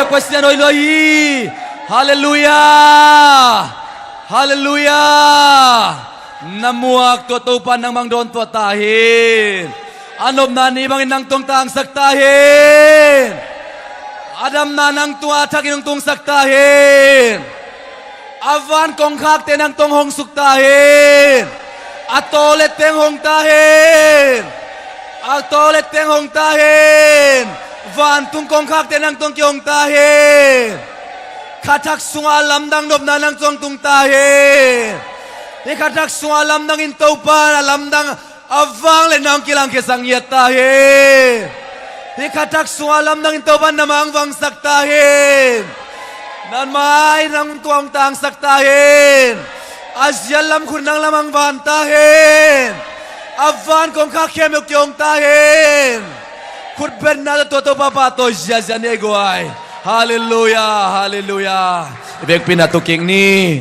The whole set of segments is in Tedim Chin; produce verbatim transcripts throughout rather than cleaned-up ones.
Pasian hoih lua hi. Halleluiah. Halleluiah. Na muak tua Topa nangmah hong dawn tuah ta hen. A nopna ni bangin nang tungah tangsak ta hen. A damna nang tungah a thakin hong tungsak ta hen. A van kongkhakte nang tungah hong suk ta hen. A tawlet teng hong ta hen. A tawlet teng hong ta hen. Vantung kongkhakte nang tungah kihong ta hen. Khathak sungah a lamdang nopna nang tungah tung ta hen. Hih khathak sungah a lamdang in Topa a lamdang a vangliatna hong kilangkhia sak ngiat ta hen. Hih khathak sungah a lamdang in Topa na ma hong vangsak ta hen. Na mai nang tungah hong tangsak ta hen. A ziat lam khut nang lam hong van ta hen. A van kongkhak khempeuh kihong ta hen. Khutbetna tawh tua Topa pahtawi ziahziah ni ei guai. Halleluiah. Halleluiah. I vekpi-in a tu kik ni.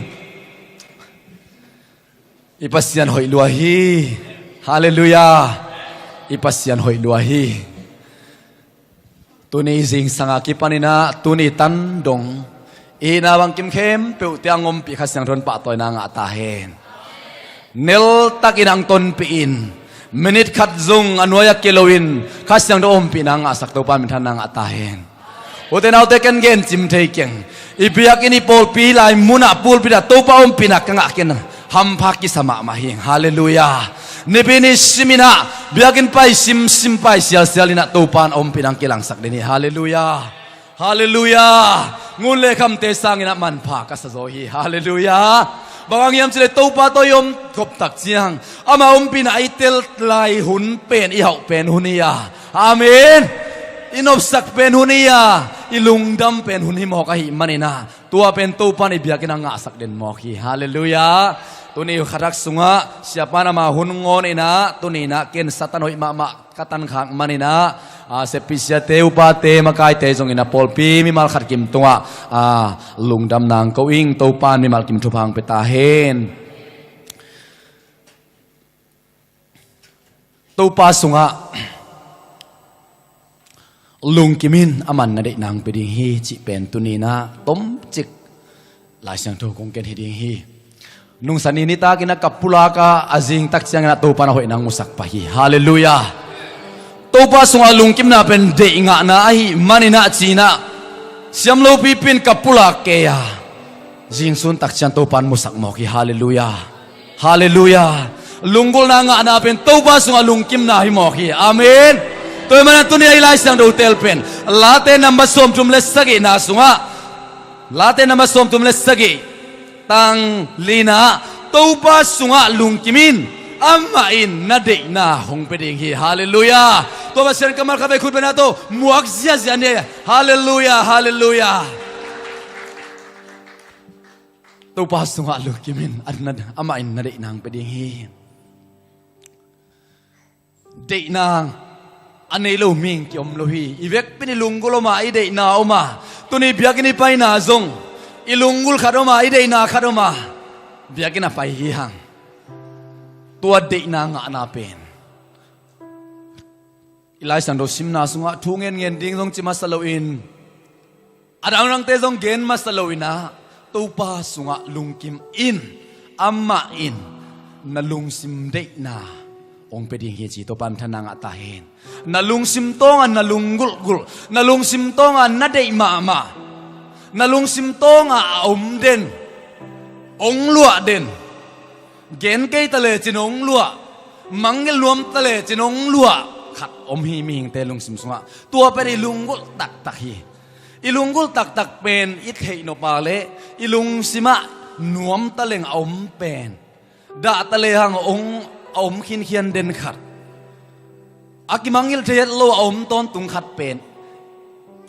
I Pasian hoih lua hi. Halleluiah. I Pasian hoih lua hi. Tuni zingsang a kipanin ah tuni tan dong i hihna bangkim khempeuhte a hong ompih Kha Siangtho in pahtawina ngah ta hen. Neltakin hong tonpih in, minit khat zong a nuai-ah kia loin Kha Siangtho ompihna ngahsak Topa minthanna ngah ta hen. Ute naute, ken gen cim thei keng. I biakinn, i pawlpi, lai munah pulpit ah Topa ompihna ka ngah ken hampha kisa mahmah hi. Halleluiah. Nipi ni simin ah biakinn pai simsim, pai sialsial in ah Topa in ompihna hong kilangsak ding hi. Halleluiah. Halleluiah. Ngun le khamte sangin ah manpha ka sa zaw hi. Halleluiah. Bang hang hiam cih leh Topa tawh i om khop tak ciang ama ompihna i tel lai hun pen i hauh pen hun hi a. Amen. I nopsak pen hun hi a, i lungdam pen hun hi mawk ahih manin ah tua pen Topa in i biakinn ah ngahsak den mawk hi. Halleluiah. Tuni khathak sungah siapa in ama hun ngawn in ah, tuni in ah ken Satan hoih mahmah ka tankhak manin ah, a, seppih siate, upate, makaite zongin a pawlpi mimal khat kim tungah, a, lungdamna hong ko ing. Topa in mimal kim thupha hong pia ta hen. Topa sungah lungkim in, aman na deihna hong pia ding hi cih pen tuni in ah tomcik Lai Siangtho kong gen hi ding hi. Nungsa ni nitakin a ka pulak a, a zing tak ciangin a Topa in a hoihna hong musak pah hi. Halleluiah. Topa sungah lungkimna pen deih ngahna ahih manin ah ci-in ah siam lopipi in ka pulak kei a, zing sun tak ciang Topa in musak mawk hi. Halleluiah. Halleluiah. Lunggulhna ngahna pen Topa sungah lungkimna hi mawk hi. Amen. Tua ahih manin tuni a i Lai Siangtho tel pen Late number sawmthum le sagihna sungah, Late number sawmthum le sagih, tang lina, Topa sungah lungkim in, amah in na deihna hong pia ding hi. Halleluiah. Tua Pasian kammal khat vei khutbetna tawh muak ziahziah ni. Halleluiah, halleluiah. Topa sungah lungkim in, amah in na deihna hong pia ding hi. Deihna a nei lo mi kiom lo hi. I vekpi in i lunggulh om a, i deihna om a, tuni biakinn i paina zong i lunggulh khat om a, i deihna khat om a, biakinn a pai hi hang. Tua deihna ngahna pen i Lai Siangtho simna sungah thu ngenngen ding zong ci masa loin, a dangdangte zong gen masa loin ah, Topa sungah lungkim in, amah in na lungsim deihna hong pia ding hi ci Topa in minthanna ngah ta hen. Na lungsim tawng a na lunggulhgulh, na lungsim tawng a na deih mahmah, na lungsim tawng a a om den, hong luah den, gen kei ta lecin hong luah, mangngilh nuam ta lecin hong luah khat om hi mihingte lungsim sungah. Tua pen i lunggulh taktak hi. I lunggulh taktak pen i theih nop a leh i lungsim ah nuam ta leng a om pen, dah ta lehang hong a om khinkhian den khat, a kimangngilh thei het lo a om tawntung khat pen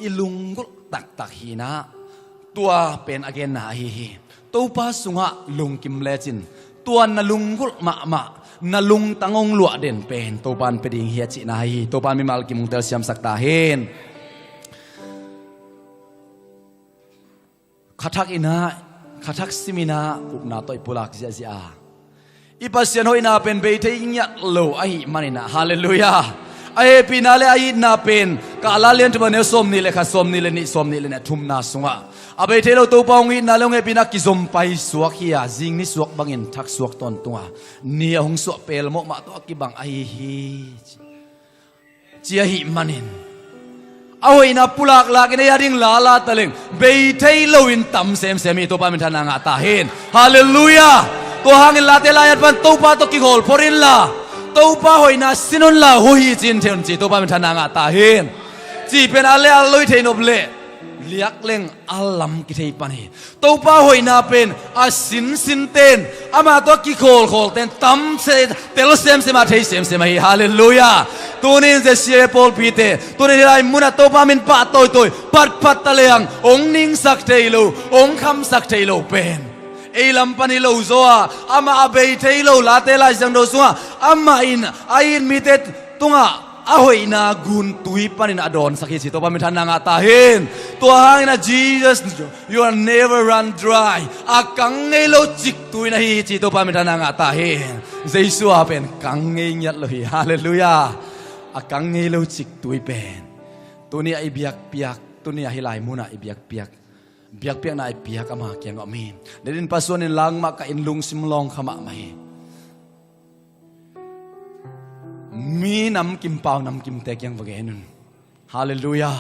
i lunggulh taktak hi in ah, tua pen a genna ahi hi. Topa sungah lungkim lecin tua na lunggulh mahmah, na lungtang hong luah den pen Topa in pia ding hi a cihna hi. Topa in mimal kim hong telsiamsak ta hen. Khathak in ah, khathak sim in ah upna tawh i pulak ziahziah a, i Pasian hoihna pen bei thei ngiat lo ahih manin ah, halleluiah, A hehpihna le a itna pen Kala lian thum a neu sawmnih le khat, sawmnih le nih, sawmnih le nih, thumna sungah a bei thei lo Topa hong itna le hong hehpihna kizom paisuak hi a, zing nisuak bangin thaksuak tawntung a, ni a hong suah pelmawh mah tawh a kibang ahi hi, ci ahih manin a hoihna pulak lakin ei a ding lala taleng bei thei loin tam semsem hi. Topa minthanna ngah ta hen. Halleluiah. Tua hangin Late lai-at pan Topa tawh kikhawl phot inla, Topa hoihna sin unla, huhi ci-in thei un ci. Topa minthanna ngah ta hen. Cih pen a le a lui thei nop leh liak leng a lam kithei pan hi. Topa hoihna pen a sinsin ten amah tawh a kikhawlkhawl ten tam se, tel semsem a thei semsem ahi. Halleluiah. Tunin J C A pawlpite, tunin hih lai munah Topa min pah tawitawi, phatphat ta leng hong ningsak thei lo, hong khamsak thei lo pen ei lam pan hi lo zaw a, amah a bei thei lo, Late Lai Siangtho sungah amah in a it mite tungah a hoihna guntui panin a dawnsak hi ci. Topa minthanna ngah ta hen. Tua hangin a Jesus, you are never run dry. A kang ngei lo ciktui na hi hi ci. Topa minthanna ngah ta hen. Jesu a pen kang ngei ngiat lo hi. Halleluiah. A kang ngei lo ciktui pen tuni a i biakpiak, tuni a hih lai munah i biakpiak, biakpiakna i piak ama kiang om hi. Netin pasuanin langmah ka in lungsim lawng kha mahmah hi. Mi namkim pau namkimte kiang va gen un. Halleluiah.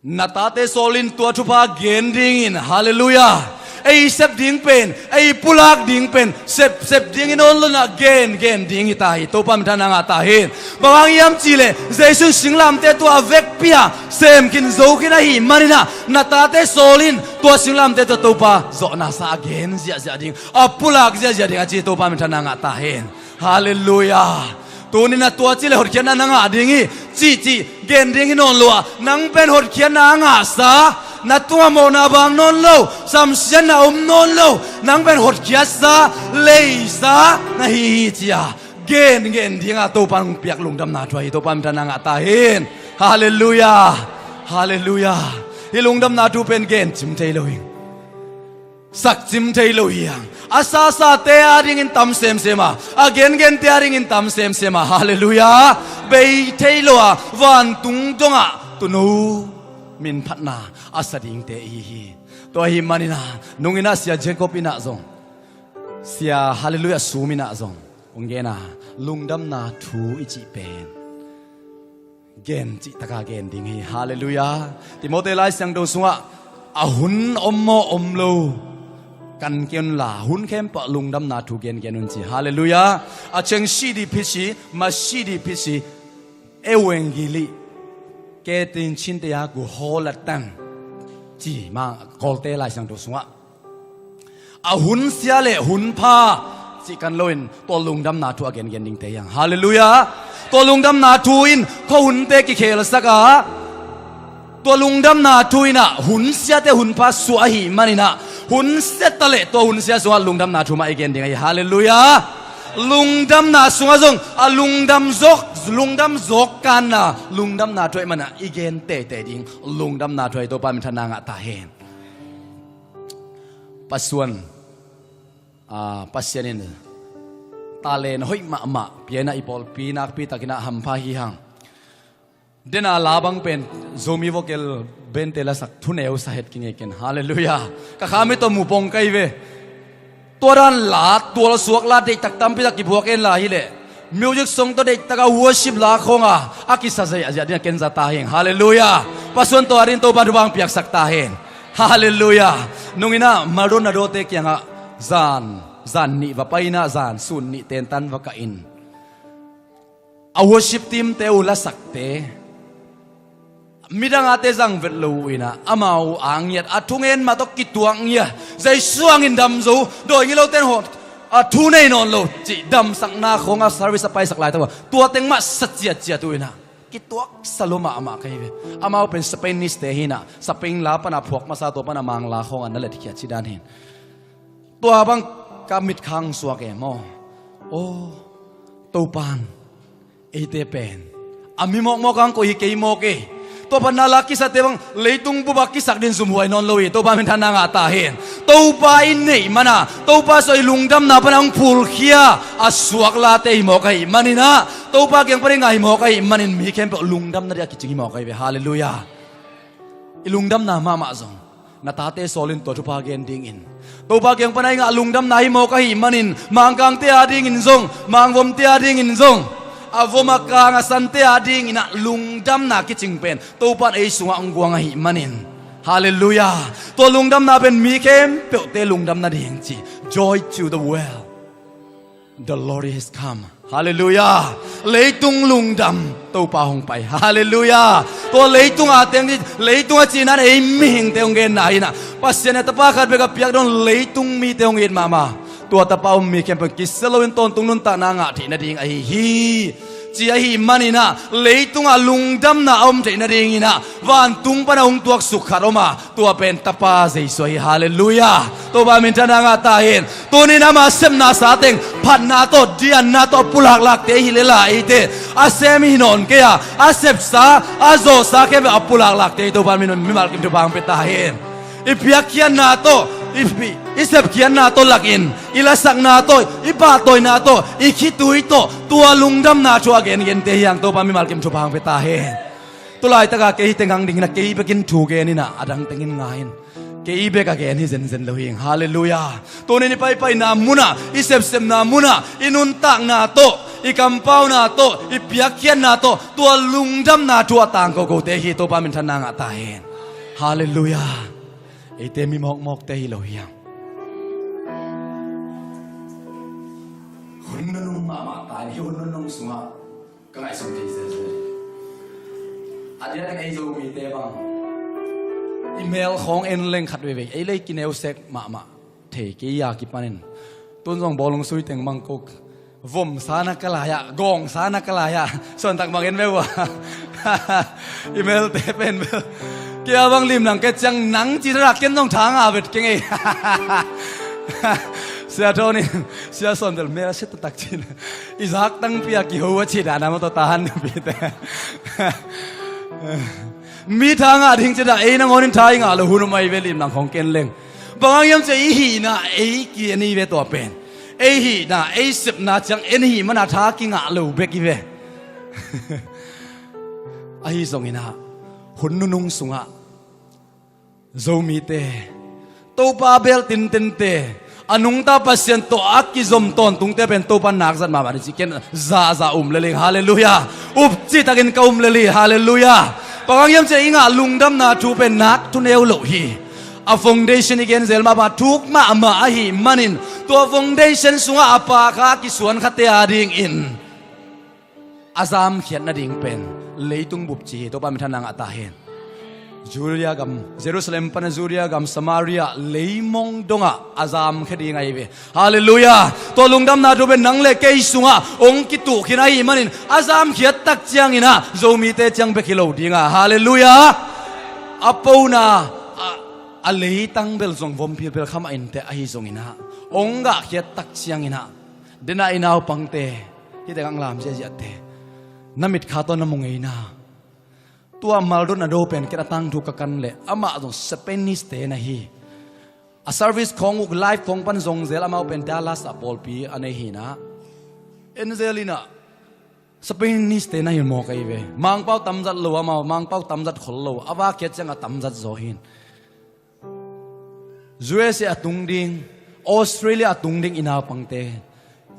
Na tate sawlin tua thupha gen dingin, halleluiah, ei sep ding pen, ei pulak ding pen sepsep dingin awn lo-in a gen gen ding hi ta hi. Topa minthanna ngah ta hen. Bang hang hiam cihleh Jesu in singlamteh tua a vekpi a semkhin zokhin ahih manin ah, na tate sawlin tua singlamteh tua Topa zawhna sa a gen ziahziah ding, a pulak ziahziah ding a ci. Topa minthanna ngah ta hen. Halleluiah. Tunin a tua cihleh hotkhiatna na ngah ding hi cihcih gen ding hi nawn lo a, nang pen hotkhiatna a ngahsa, na tungah mawhna bang nawn lo, samsiatna om nawn lo, nang pen hotkhiatsa, leisa na hi hi ci-a gen gen ding a Topa in hong piak lungdamna thu ahi. Topa minthanna ngah ta hen. Halleluiah. Halleluiah. Hih lungdamna thu pen gen cim thei lo hi. Sak cim thei lo hi hang. A sasate a dingin tam semsem a, a gengente a dingin tam semsem a, halleluiah, bei thei lo a, vantung dongah tuuno min phatna a sa dingte i hi hi. Tua ahih manin ah, nungin ah Sia Jacob in ah zong, Sia Halleluiah Sum in ah zong hong gen a, lungdamna thu i cih pen gen cih taka gen ding hi. Halleluiah. Timote Lai Siangtho sungah a hun om maw om lo kan kei unla, hun khempeuh lungdamna thu gengen un ci. Halleluiah. A ceng sih dih phit si, ma sih dih phit si, euangeli ketin cinte ya ku holatan ci mah Kawlte Lai Siangtho sungah a hun sia le hun pha cih kan loin tua lungdamna thu a gengen dingte hi hang. Halleluiah. Tua lungdamna thu in khuahunte kikhelsak a, tua lungdamna thu in ah hun siate hun pha suah ahih manin ah, hun sia ta leh tua hun sia sungah lungdamna thu mah i gen ding ahi. Halleluiah. Lungdamna sungah zong a lungdam zawk, lungdam zawk kanna lungdamna thu ahih manin ah i gen teitei ding lungdamna thu ahi. Topa minthanna ngah ta hen. Pasuan, a, Pasian in talent hoih mahmah pia in ah i pawlpi nakpi takin ah hampha hi hang. Dena la bang pen Zomi vocal band te lasak thuneu sa het kingei ken. Halleluiah. Ka kha mi tawh mu pong ka hi ve. Tua dan la, tualsuak la, deihtak tampi tak kiphuak en la hileh, music song tawh deihtaka worship la khawnga a kisa ziahziah ding a ken za ta heng. Halleluiah. Pasuan tawh a ding Topa thupha hong piaksak ta hen. Halleluiah. Nungin ah Maldonado te kiangah zan, zan nih va pai in ah, zan sun nih tentan va kah in, a worship team te uh lasakte midang ate zang vet lo uh in ah, amau a ngiat, a thungen mah tawh kituak ngiat, Jesu hangin dam zo, dawi ngilote in hawh, a thu nei nawn lo cih damsakna khawnga service a paisak lai tawh tua teng mah sa ciatciat uh in ah, kituaksa lua mahmah ka hi ve. Amau pen Spainese te hi in ah, Spain la pana phuak masa, tua pana Mangla khawnga na letkhiat ci dan hi in. Tua bang ka mitkhang suak e maw. Aw, Topan eite pen a mi mawkmawk ang koih hi kei mawk e. Tua pan na la kisate bang leitung bup a kisak din zumhuai nawn lo hi. Topa minthanna ngah ta hen. Topa i neih mana, Topa sua i lungdamna pana hong phulkhia a suaklate hi mawk ahih maninah, Topa kiang pana i ngah hi mawk ahih manin mi khempeuh lungdamna dia kicing hi mawk ahi ve. Halleluiah. I lungdamna mahmah zong na tate sawlin tua thupha gen dingin, Topa kiang pana i ngah lungdamna hi mawk ahih manin Mangkangte a dingin zong, Mangvomte a dingin zong, a vom a kang a sante a dinginah lungdamna kicing pen Topa in ei sungah hong guang ahih manin, halleluiah, tua lungdamna pen mi khempeuhte lungdamna ding ci. Joy to the world, the Lord is come. Halleluiah. Leitung lungdam, Topa hong pai. Halleluiah. Tua leitung a teng, leitung a cinan ei mihingte hong genna hinah, Pasian a tapa khat bek a piakdawn leitung mite hong it mahmah. Tua tapa um mi khempeuh kisia loin tawntung nuntakna ngah theih nading ahi hi. Ci ahih maninah leitungah lungdamna a om theih nadinginah vantung pana hong tuaksuk khat om a, tua pen tapa Jesu ahi. Halleluiah. Topa minthanna ngah ta hen. Tunin ama sepna sa teng phatna tawh dianna tawh a pulaklakte hi lela eite a sem hi nawn kei a, a sepsa a zawhsa khempeuh a pulaklakte hi. Topa min mimal kim thupha hong pia ta hen. I piakkhiatna tawh, i, i, i sepkhiatna tawh lakin, i lasakna tawh, i pahtawina tawh, i khitui tawh, tua lungdamna thu a gengente hiang Topa mimal kim thupha hong pia ta hen. Tulaitaka kei hi teng hang dingin a kei bekin thu geninah a dang tengin nga in. Kei bek a gen hi zenzen lo hing. Halleluiah. Tunin i paipaina munah, i sepsepna munah, i nuntakna tawh, i kampauna tawh, i piakkhiatna tawh tua lungdamna thu a tangkokote hi. Topa minthanna ngah ta hen. Halleluiah. Eite mi mawkmawkte hi lo hiang. Hun nunung mahmah ta hi. Hun nunung sungah ka ngaihsun thei zelzel. A diakin ei Zomite bang i mel khawng en leng khat veivei ei lei kineusek mahmah thei kei a kipanin. Tun zong bawlung sui teng bang kok vom sana ka lai-ah, gawng sana ka lai-ah, suantak bang en veu a. I melte pen veu. Kei a bang limlang ke ciang nang ci rak ken zong tha nga vet keng ei. Sia Tony, Sia Suantel mel a sia taktak cin. I zak tangpi a kiho a ci dana maw tawh tahan nupi te. Mi tha ngah ding ci dah ei nangawn in tha i ngah lo hun um ahi ve limlang khawng ken leng. Bang hang hiam ci a i hihna ei ki en hi ve tua pen. Ei hihna, ei sepna ciang en hih mana tha kingah lo bek hi ve. Ahi zonginah hun nunung sungah Zomite, Topa bel tintente, a nungta Pasian tawh a kizom tawntungte pen Topa nakzat mahmah ni ci ken zahzah um lel ing. Halleluiah. Upcitakin ka um lel hi. Halleluiah. Bang hang hiam ci a i ngah lungdamna thu pen nak thu neu loh hi. A foundation i genzel mahmah thuk mahmah ahih manin tua foundation sungah a pakha a kisuankhate a dingin a zamkhiat nading pen leitung bup ci hi. Topa minthanna ngah ta hen. Judea gam, Jerusalem pana Judea gam, Samaria leimong dongah a zamkhia ding ahi ve. Halleluiah. Tua lungdamna thu pen nang le kei sungah hong kituhkhin ahih manin a zamkhiat tak cianginah Zomite ciang bek hi lo dinga. Halleluiah. A pona a, a leitang bel zong vom philphil khamah inteh ahi zonginah hong gahkhiat tak cianginah Denah i naupangte, hihte kang lam ziahziahte, na mitkha tawh na mu ngeina. Tua Maldonado pen ken a tangthu ka kan leh amah zong Spanish te na hi. A service khawng uk live khawng pan zong zel amau pen Dallas ah pawlpi a nei hinah. En zel inah Spanish te na hi mawk ahi ve. Mangpau tamzat lo amau, Mangpau tamzat khol lo. A vakhiat ciang a tamzat zaw hin. U S A a tung ding, Australia a tung ding i naupangte.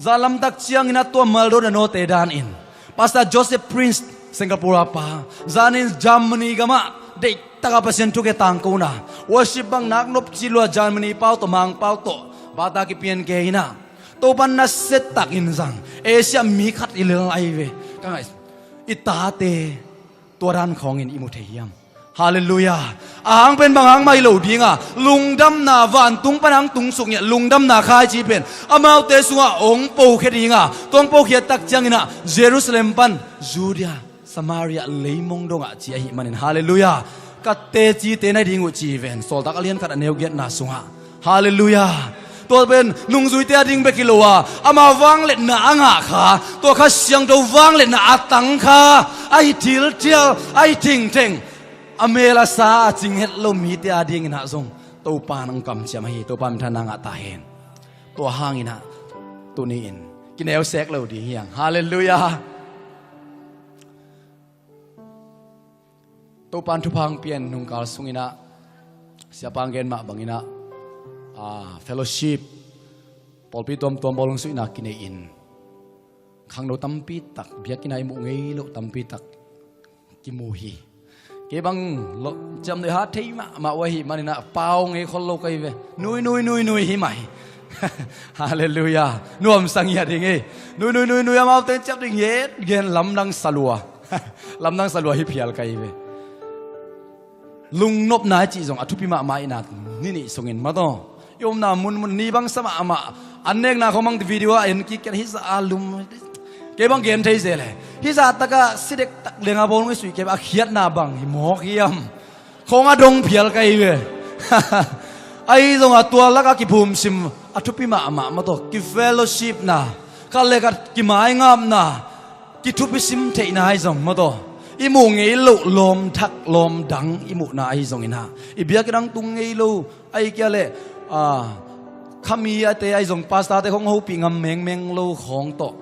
Zan lamtak ciangin a tua Maldonado-te danin Pastor Joseph Prince, Singapore a pa, zanin Germany gamah deihtaka Pasian thuke tangkona, worship bang nak nopci lua Germany pau tawh Mangpau tawh bata kipian ke inah, Topan nasia takin zang Asia mi khat i lel ahi ve. Ka ngaih, i tate tua dan khawngin i mu thei hiam? Halleluiah. A hang pen bang hang mah hi lo dinga, lungdamna vantung pan hang tungsuk ngiat lungdamna khaici pen amaute sungah hong pokhia dinga, tua hong pokhiat tak cianginah Jerusalem pan Judea, Samaria leimong dongah ci ahih manin, halleluiah. Ka tecite na hi ding uh ci ven, Sawltak a lian khat a neu giatna sungah. Halleluiah. Tua pen nungzuite a ding bek hi lo a, ama vangliatna a ngah kha, tua Kha Siangtho vangliatna a tang kha, a hi thilthial, a hi thingtheng, a mel a sa a cing het lo mite a dinginah zong Topa in hong kamciam ahi, Topa minthanna ngah ta hen. Tua hangin ah tuni-in kineu sek lo ding hi hang. Halleluiah. Topa in thupha hong pia-in nungkal sungin ah, siapa in gen mah bangin ah, ah, fellowship, pawlpi tuamtuam bawlungsuihna kinei-in, khangno tampi tak, biakinn ah i muh ngei loh tampi tak kimu hi. Kei bang lo, ciamnuih hat thei mahmah uh ahih manin ah pau ngei khol lo ka hi ve. Nui, nui, nui, nui hi mah hi. Halleluiah. Nuamsa ngiat hi ngei. Nui, nui, nui, nui, amaute ciap ding nget gen, lamdang sa lua. Lamdang sa lua hi phial ka hi ve. Lungnopna i cih zong a thupi mahmah in ah, ni nih sungin mataw, i omna munmun ni bang sa mahmah. An nekna khawng bang video ah en kik ken hih zah a lum. Kei bang gen thei zel e. Hih zah takah si dektak liang a bawlung i suih kei a khiatna bang hi mawk hiam? Khawng a dong phial ka hi ve. Ahi zongah tua lakah kiphumsim a thupi mahmah mataw, kifellowshipna, khat le khat kimaingapna, kithupisim theihna ahi zong mataw, i muh ngei loh lawm thak lawm dang i muhna ahi zongin ah, i biakinn ah tung ngei lo, ahih kei leh, ah, khami ate ahi zong, pastorte khawng hopih ngam mengmeng lo khawng tawh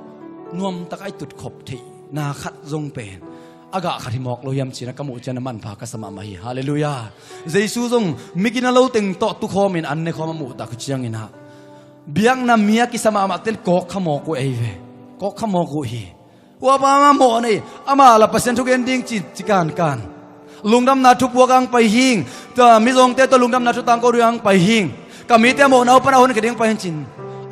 nuamtak a i tutkhop theihna khat zong pen a gah khat hi mawk lo hiam ci-in ah ka muh ciang a manpha ka sa mahmah hi. Halleluiah. Jesu zong migina lo teng tawh tukhawmin an nekhawm a muhtak uh ciangin ah, biakna mi a kisa mahmahte in kawkkha mawk uh ei ve. Kawkkha mawk uh hi. Huapa mah mawh nei, amah la Pasian thugen ding ci, ci kankan. Lungdamna thupuak ah hong pai hing, tua mizawngte tawh lungdamna thutangko ding ah hong pai hing. Ka mite a mawhna uh pan a honkhia ding pai hing ci-in,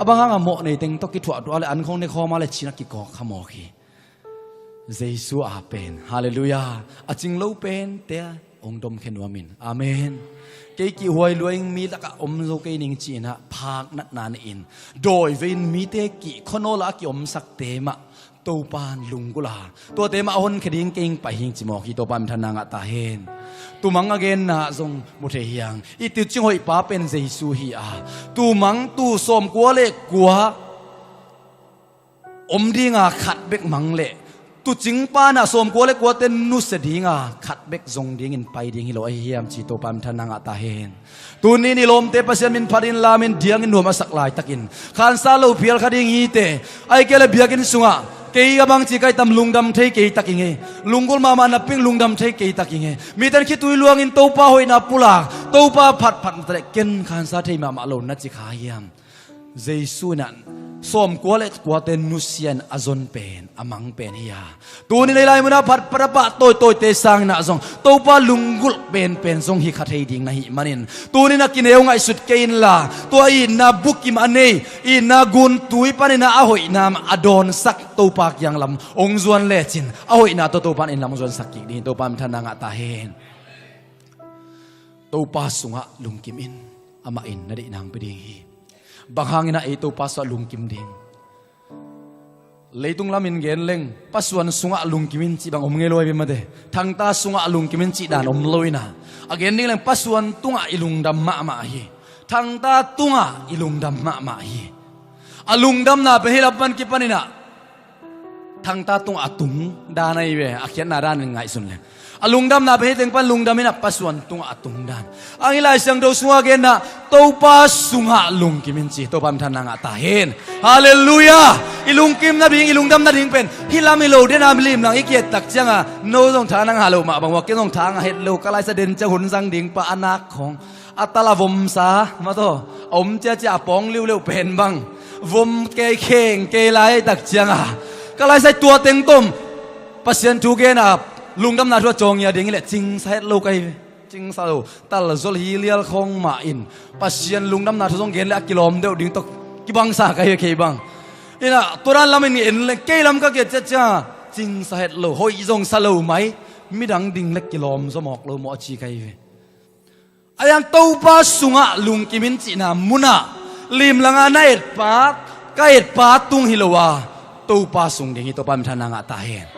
a bang hangah mawh nei teng tawh kithuahtuah leh an khawng nekhawm a leh ci-in ah kikawkkha mawk hi. Jesu a pen, halleluiah, a cing lo pente hong domkhia nuam in. Amen. Kei kihhuai lua ing, mi lakah om zo kei ning ci-in ah phak natna nei-in, dawi vei-in mite kih khuanawl ah a kiomsakte mah Topa in lunggulh a, tuate mah a honkhia ding kei hong pai hing ci mawk hi. Topa minthanna ngah ta hen. Tumang a genna zong mu thei hi hang. I tuucing hoihpa pen Jesu hi a, tumang tuu sawmkua le kua om dinga khat bek mang leh, tuucingpa in ah sawmkua le kuate nusia dinga khat bek zong dingin pai ding hi lo ahi hiam ci Topa minthanna ngah ta hen. Tuni-in i lawmte Pasian min phatin lamin diangin nuam a sak laitakin, khansa lo phial kha ding hi teh. Ahih kei leh biakinn sungah kei a bangci ka hih tam, lungdam thei kei tak ing ei. Lunggulh mahmah napi-in lungdam thei kei tak ing ei. Mite in khitui luangin Topa hoihna pulak, Topa phatphat mah taleh ken khansa thei mahmah lo na ci kha hiam? Jesu in ah sawmkua le kuate nusia-in a zon pen, a mang pen hi a, tuni-in ei lai munah phatphat a pah tawitawite sangin ah zong Topa lunggulh penpen zong hi kha thei ding na hih manin, tuni-in ah kineu ngaihsut kei inla, tua itna bukim a nei, itna guntui panin ah a hoihna a dawnsak Topa kiang lam hong zuan lecin, a hoihna tawh Topa in inn lam hong zuansak kik ding hi. Topa minthanna ngah ta hen. Topa sungah lungkim in, amah in na deihna hong pia ding hi. Bang hangin ah ei Topa sungah lungkim ding? Leitung lamin gen leng, pasuan sungah lungkim in cih bang om ngei lo hi ve mate. Thangta sungah lungkim in cih dan om lo in ah, a gen ding leng pasuan tungah i lungdam mahmah hi. Thangta tungah i lungdam mahmah hi. A lungdamna pen hih lam pan kipanin ah thangta tungah a tung dan ahi ve, a khiatna danin ngaihsun leng. A lungdamna pen hih teng pan lungdam in ah pasuan tungah a tung dan. Ang i Lai Siangtho sungah genna, Topa sungah lungkim in ci, Topa minthanna ngah ta hen. Halleluiah. I lungkim nading, i lungdam nading pen hih lam hi lo dena, limlang i kiat tak cianga, no zong tha na ngah loh mah bang ua, ken zong tha ngah het lo, ka laisa den ciang hun zang ding pa a nak khawng, a tal a vomsa mataw, a om ciacia a pawng liuliu pen bang vom kei kheng kei lai tak cianga, ka laisa tua teng tawh Pasian thu gen a, lungdamna thu a cawng ngiat ding hi leh cingsa het lo ka hi ve. Cingsa lo, tal zol hi lial khawng mah in, Pasian lungdamna thu zong gen leh a kilawm deuh ding tawh kibangsa ka hi ve kei bang. In ah tua dan lamin en leng, kei lam ka kiat ciacia cingsa het lo, hoih zong sa lo mai, midang ding leh kilawm zaw mawk lo maw a ci ka hi ve. Ahi hang Topa sungah lungkim in cihna munah, limlanga na etpa, ka etpa tung hi lo a, Topa sung ding hi. Topa minthanna ngah ta hen.